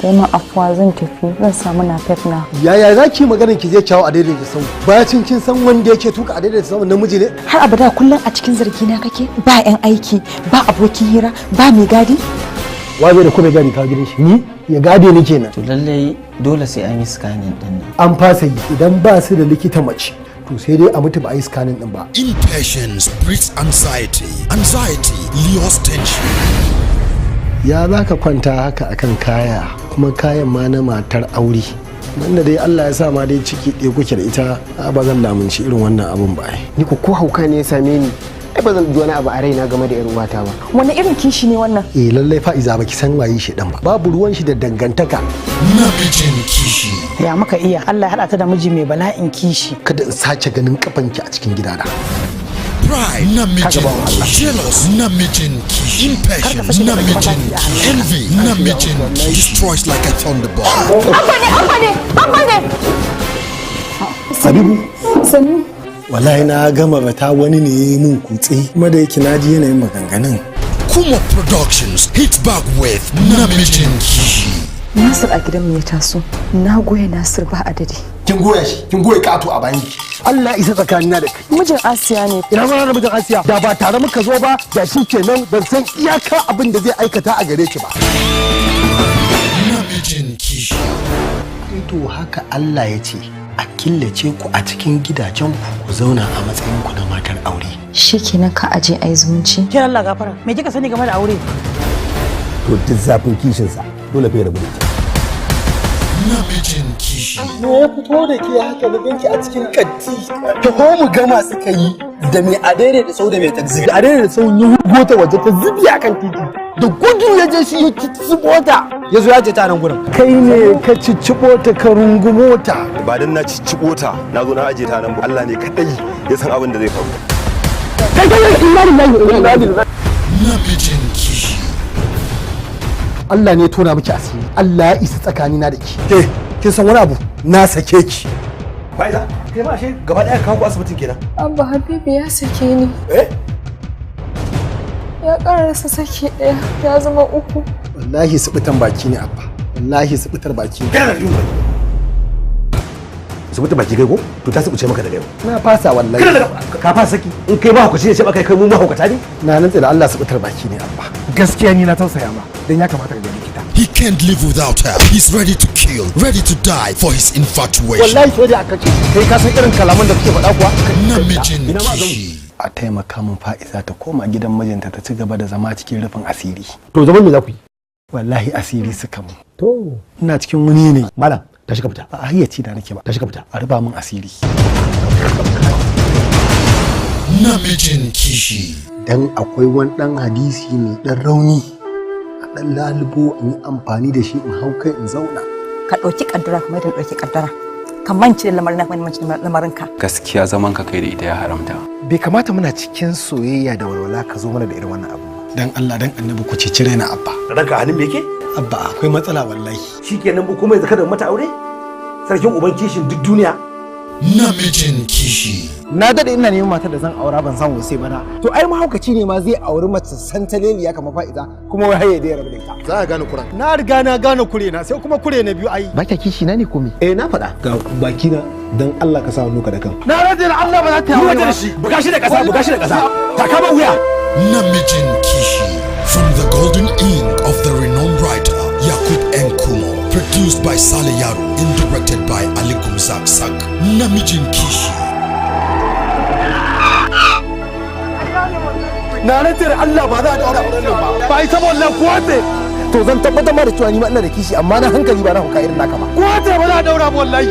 Kai min afuwa, zan tafi, zan samu napep na. Yaya za ki maganar ki zai kyawu a daidaita sau bacin kin san wanda yake tuka a daidaita sau namiji ne? Har abada kullum a cikin zargi na kake. Ba 'yan aiki, ba abokin hira, ba mai gadi. Wa zai da kuma gadi kawo gidan shi? Ni ya gade ni kenan? To lallai dole sai an yi scanning din nan. An fasa yi. Idan ba su da likita mace, to sai dai a mutu ba a yi scanning din ba. Impatience breeds anxiety. Anxiety lures tension. Ya za ka kwanta haka akan kaya, kuma kayan ma na matar aure, wanda dai Allah ya sa ma dai ciki ɗaya kuke da ita? A ba zan lamunci irin wannan abun ba ai. Ni ko hauka ne ya same ni, ai ba zan ji wani abu a raina game da yar uwata ba. Wani irin kishi ne wannan? Eh, lallai Fa'iza baki san waye shi dan ba. Babu ruwan shi da dangantaka. Namijin Kishi. Ya muka iya, Allah ya haɗa ta da miji mai bala'in kishi. Kada in sace ganin kafanki a cikin gidana. Pride. Namijin Kishi. Jealous. Namijin Kishi. Impatience. Namijin Kishi. Envy. Namijin Kishi. Destroys like a thunderbolt. Abba ne, Abba ne, Abba ne. Habibu. Sannu. Wallahi na gama bata wani ne ya yi mun kutse, kuma da yake na ji yanayin maganganun. Kuma Productions hit back with Namijin Kishi. Nasir a gidanmu ya taso. Na goya Nasir ba adadi. Kin goya shi, kin goya kato a bayan ki. Allah isa tsakanina da kai. Mijin Asiya ne. Ina ma na mijin Asiya? Da ba tare muka zo ba da shi kenan, ban san iyaka abin da zai aikata a gare ki ba. Namijin Kishi. To haka Allah ya ce a killace ku a cikin gidajen ku, ku zauna a matsayin ku na matar aure. Shikenan, ka aje ai zumunci. Kira Allah gafara, me kika sani game da aure? To duk zafin kishinsa, dole fa ya rabu da ita. Namijin Kishi. Me ya fito da ke haka na ganki a cikin katti? Taho mu gama suka yi da mai adere da sau da mai taxi. Da adere da sau ya hugo ta waje, ta zubi akan titi. Da gudu ya je shi ya cicciɓo ta. Ya zo ya ce ta nan gurin. Kai ne ka cicciɓo ta, ka rungumo ta. Ba dan na cicciɓo ta na zo na aje ta nan ba, Allah ne kadai ya san abin da zai faru. Kai kai kai, inna lillahi wa inna ilaihi raji'un. Namijin Kishi. Allah ne ya tona miki asiri. Allah ya isa tsakanina da ki. Ke, kin san wani abu? Na sake ki. Faiza, kai ma ashe gaba daya kawo ku asibitin kenan? Abba, Habibu ya sake ni. Eh? Ya karasa saki ɗaya, ya zama uku. Wallahi subutan baki ne, Abba. Wallahi subutar baki ne. Kana da subuta baki kai ko? To ta subuce maka daga yau. Na fasa wallahi. Kana da ka fasa saki? In kai ba hukaci ne sai ba kai, kai mu mahaukata ne? Na nantse da Allah subutar baki ne, Abba. Gaskiya ni na tausaya ma, dan ya kamata ka ga likita. He can't live without her. He's ready to kill, ready to die for his infatuation. Wallahi soja aka ce. Kai ka san irin kalaman da kake faɗa kuwa? Namijin Kishi. A taimaka min, Fa'iza ta koma gidan mijinta, ta ci gaba da zama cikin rufin asiri. To zaman me za ku yi? Wallahi asiri suka mun. To ina cikin wani yanayi. Malam, tashi ka fita. Ba a hayyaci da nake ba. Tashi ka fita. A rufa min asiri. Namijin Kishi. Dan akwai wani dan hadisi mai dan rauni, a dan lalubo in yi amfani da shi in hau kai in zauna. Ka ɗauki kaddara kamar yadda ɗauki kaddara. Ka mance da lamarin, ka mance da lamarin ka. Gaskiya zaman ka kai da ita ya haramta. Bai kamata muna cikin soyayya da walwala ka zo mana da irin wannan abu. Dan Allah dan Annabi ku ceci raina, Abba. Ranka hannun me yake? Abba, akwai matsala wallahi. Shikenan, bu kuma yanzu kada mata aure, sarkin uban kishin duk duniya. Namijin Kishi. Na dade ina neman matar da zan aura, ban samu sai bana. To ai mahaukaci ne ma zai auri mace santaleliya kamar Fa'iza, kuma wai har ya rabu da ita. Za a gane kuran. Na riga na gane kure na, sai kuma kure na biyu ai. Ba ka kishi na ne ko me? Eh, na faɗa. Ga baki na, dan Allah ka sa hannu ka da kan. Na rage da Allah ba za ta yi waje da shi. Buga shi da ƙasa, buga shi da ƙasa. Ta kama wuya. Namijin Kishi. From the golden ink of the renowned writer Yakub N. Kumo. Produced by Saleh Yaro and directed by Ali Gumzak Sak. Namijin Kishi. Na rantse da Allah ba za a daura auren nan ba. Ba ita ba wallahi, kuwa ce. To zan tabbatar ma da cewa ni ma ina da kishi, amma na hankali, ba na hauka irin naka ba. Kuwa ce, ba za a daura ba wallahi.